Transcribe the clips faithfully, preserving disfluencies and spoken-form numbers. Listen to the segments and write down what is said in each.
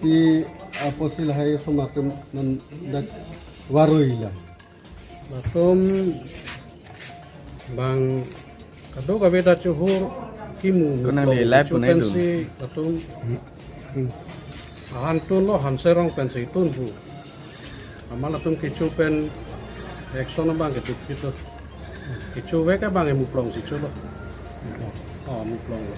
Pi aposil hai osomar atum non dak varui la. Latum bang kadokave ta chehur kimu. Konang muplong le live kecho punai pen dun. Si latum ahan tunlo, hanserong pensi tun pu. Amat latum kecho pen action abang kecho kecho. Kechovek abang muplongsi cholo. Oh, muplonglo.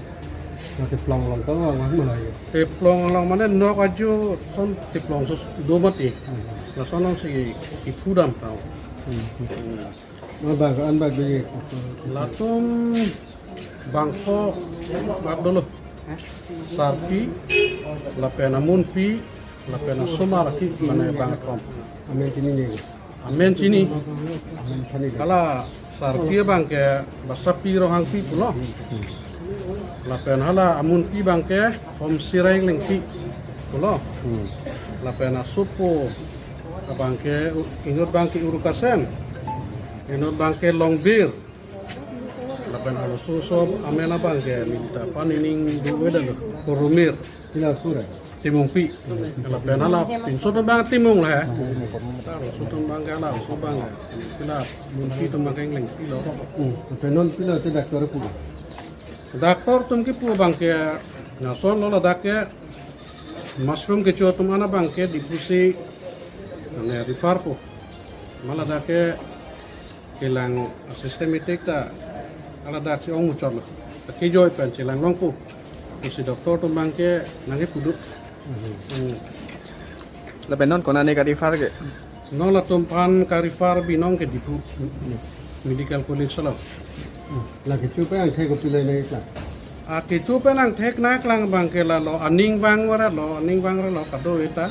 Nang teplong along tong abang mana ya? Teplong along mane nok ajo ason teplong sos do mati. Hmm. Lason alongsi kipudam tau. Hmm. Hmm. Abang an bang bagi. Latum bangpho bak dolo. Sarpi, lapen amunpi, lapen asomar aki mane bangkethom. Amen chini ni. Amen chini. Amen chini. Hala sarpi abangke Basapi Ronghangpi pulo. Lapen hala amunpi abangke Homsirai Englengpi pulo. Hmm. Lapen asopo abangke u-, inut abangke Urukasen. Inut abangke Longbir. Lapen hala soso amen abangke neli ta panining do-edetlo. Kurumir. Pila pura. Timungpi. Lapen hala pinso atum abang Timung la. Hala soso atum abangke hala oso abang. Pila amunpi atum abangke Englengpi lo. Hmm. Lapen non pila te doctor pu. Doctor atum kipu abangke lasonlo, ladak ke mushroom kecho atum an abangke Diphu si mane refer po. Amat ladak ke kelang systematic ta hala dak si ongmuchotlo. Ta kejoi pen chelang longpo pusi doctor atum abangke nangkepu do. Hmm. Lapen non konane ka-refer ke? Non latum aphan ka-refer binong ke Diphu Medical College lo. Hmm. La kecho pen angthek kopi le nangkeklang? Ah, kecho pen angthek nangkeklang abangke lalo aning vang varalo, aning vang varalo kadokave ta.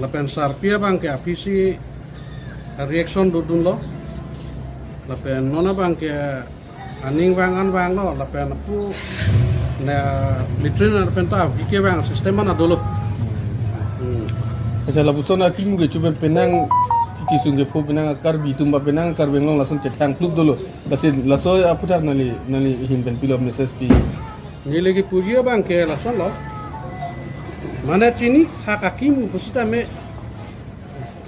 Lapen sarpi abangke aphi si reaction dodunlo. Lapen non abangke aning vang an vanglo, lapen apu ne latrine lapen ta V K vang system an dolo. Hmm. Acha, lapuson akimu kecho pen penang kesung kepho penang Karbi atum ba penang Karbi Anglong lason chetang kluk dolo. Lasi laso aputhak neli, neli ahin pen pilo message pi? Neli kepuji abangke lasonlo. Mane chini hak akimu pusitame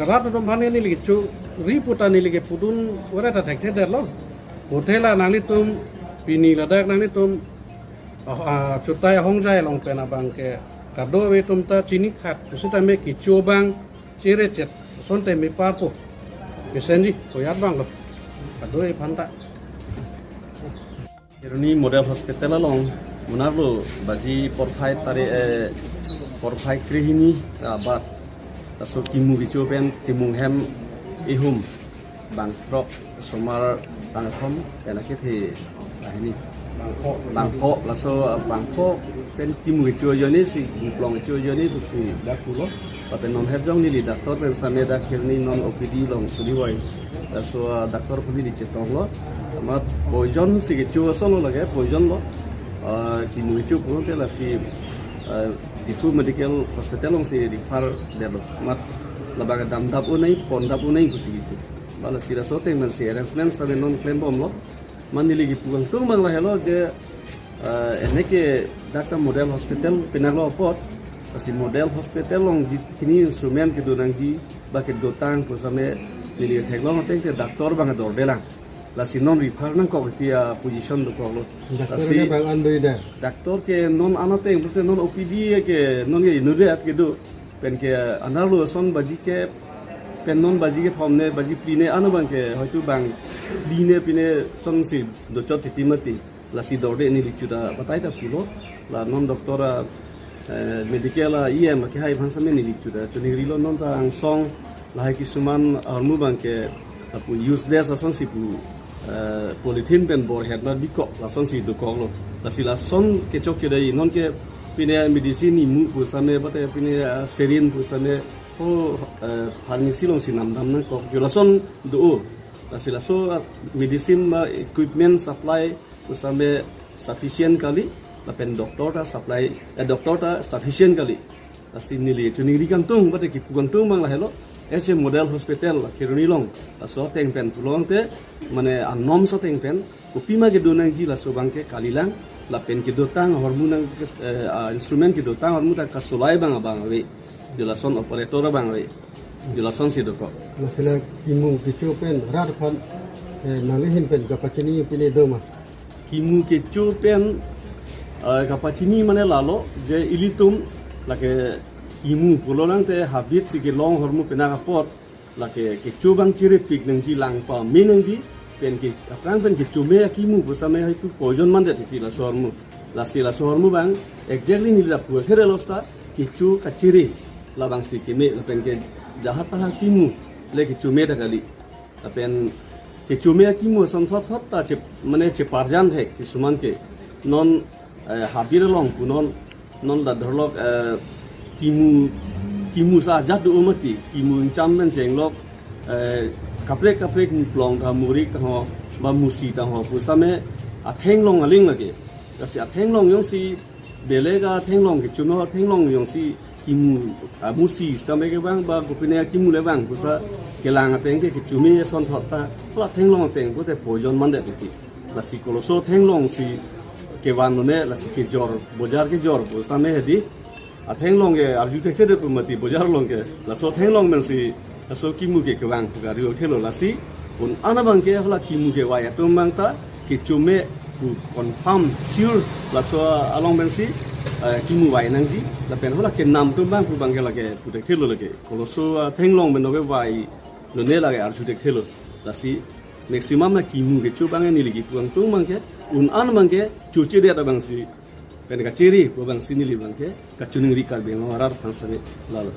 karat atum aphan neli kechori pu ta neli kepudun ore ta thekthedetlo. Puthe la nanglitum pini ladak nanglitum, ah, ah, chutai ahongjai along pen abangke kadokave atum ta chini hak pusitame kecho abang chere chet asonte meparpo. Kesenji koyat abanglo. Kadokave aphan ta. Kheroni Model Hospital along monarlo baji porphai tari, eh, porphai krehini abat. Laso kimu kecho pen Timung hem ihum bangthrok, osomar bangkethom pen akethe lahini. Bangpho. Bangpho, laso, ah, bangpho pen kimu kecho ajoine si, muplong kecho ajoine pusi dak pulo. Lapen non het jong neli doctor pen sitame dak Kheroni non O P D along suri voi. Laso, ah, doctor pu neli chetonglo. Amat poison si kecho asonlo lake, poison lo. Ah, kimu kecho pulote lasi, ah, Diphu Medical Hospital alongsi refer detlo. Amat labang damdap unai, pondap unai pusi kipu. Ba lasi laso ateng mansi arrangement sitame non klembomlo. Amat neli kipu kangtung abang lahelo je, eh, ene ke dak ta Model Hospital pinanglo apot. Lasi Model Hospital along jit kini instrument kedo nangji ba kedotang pusitame neli theklong ateng ke doctor abang dorde lang. Lasi non refer nangkok ti aposition dokoklo. Doctor lasi ke bang an do-eda? Doctor ke non an ateng, pute non O P D ke non ke inutvet kedo. Pen ke anarlo ason baji ke, pen non baji kethom ne, baji phli ne, ano abangke hoitu bang phli ne phli ne asonsi dochot titi mati. Lasi dorde neli chuta batai ta pulo. La non doctor a, eh, medical a E M kehai aphan sitame neli chuta chiningrilo, non ta angsong lahai kisuman ahormu abangke lapu useless asonsi pu, eh, polythene pen bor het ma bikok lasonsi dokoklo. Lasi lason kechok kedai non ke pine medicine imu pusitame bate pine, eh, saline pusitame o, eh, pharmacy alongsi namdam nangkok. Jo lason do-o. Lasi laso, eh, medicine ba equipment supply pusitame sufficient kali, lapen doctor ta supply, eh, doctor ta sufficient kali. Lasi neli chiningri kangtung, bate kipu kangtung abang lahelo, as a Model Hospital, Kheroni along, laso ateng pen pulote, mane a-norms ateng pen, kopima kedo nangji laso abangke kalilang, Lapen kedotang ahormu nang, eh, ah, instrument kedotang ahormu ta kasolai abang abang ave. Jo lason operator abang ave. Jo lasonsi dokok. Lasi la kimu kecho pen rat aphan, eh, nangli ahin pen kapachini pine do ma? Kimu kecho pen, eh, kapachini mane lalo je ilitum lake kimu pulo nangte habit si kelong ahormu penang apot lake kecho abang chiripik nangji, lang pame nangji, pen ke aphrang pen kechome akimu pusitame haitu poison mandet titi laso ahormu. Lasi laso ahormu abang exactly neli lapu khere losta kecho kachiri labangsi keme lapen ke jaha taha kimu le kechome ta kali. Lapen kechome akimu asonthot thot ta che, mane cheparjan he kisuman ke non, eh, habit along punon, non ta dhorlok, eh, kimu, kimu sa ajat do mati, kimu ingcham pen chenglok, eh, kaprek kaprek muplong ta murik ta ho, ba musi ta ho, pusitame athenglong aling lake. Lasi athenglong jongsi bele ka athenglong kechome athenglong jongsi kimu, ah, musi sitame kevang ba kopine kimu le vang pusa kelang ateng ke kechome asonthot ta hala athenglong ateng pute poison mandet titi. Lasi koloso athenglong si kevan lone lasi kejor, bojar kejor pusitame hedi. Athenglong ke arju thekthe pu mati bojar along ke. Laso athenglong pensi laso kimu ke kevang pu arju thelo lasi. Un-an abang ke hala kimu kevai atum abang ta kechome pu confirm sure laso along pensi, eh, kimu vai nangji. Lapen hala kenam atum abang pu abang ke lake pu thekthelo lake. Koloso athenglong pen kevai lone lake arju thekthelo. Lasi maximum la kimu kecho abang neli kipu angtung abang ke, un-an abang ke chochedet abangsi pen kachiri pu abangsi neli abang ke kachiningri Karbi Anglong arat aphan sitame lalo.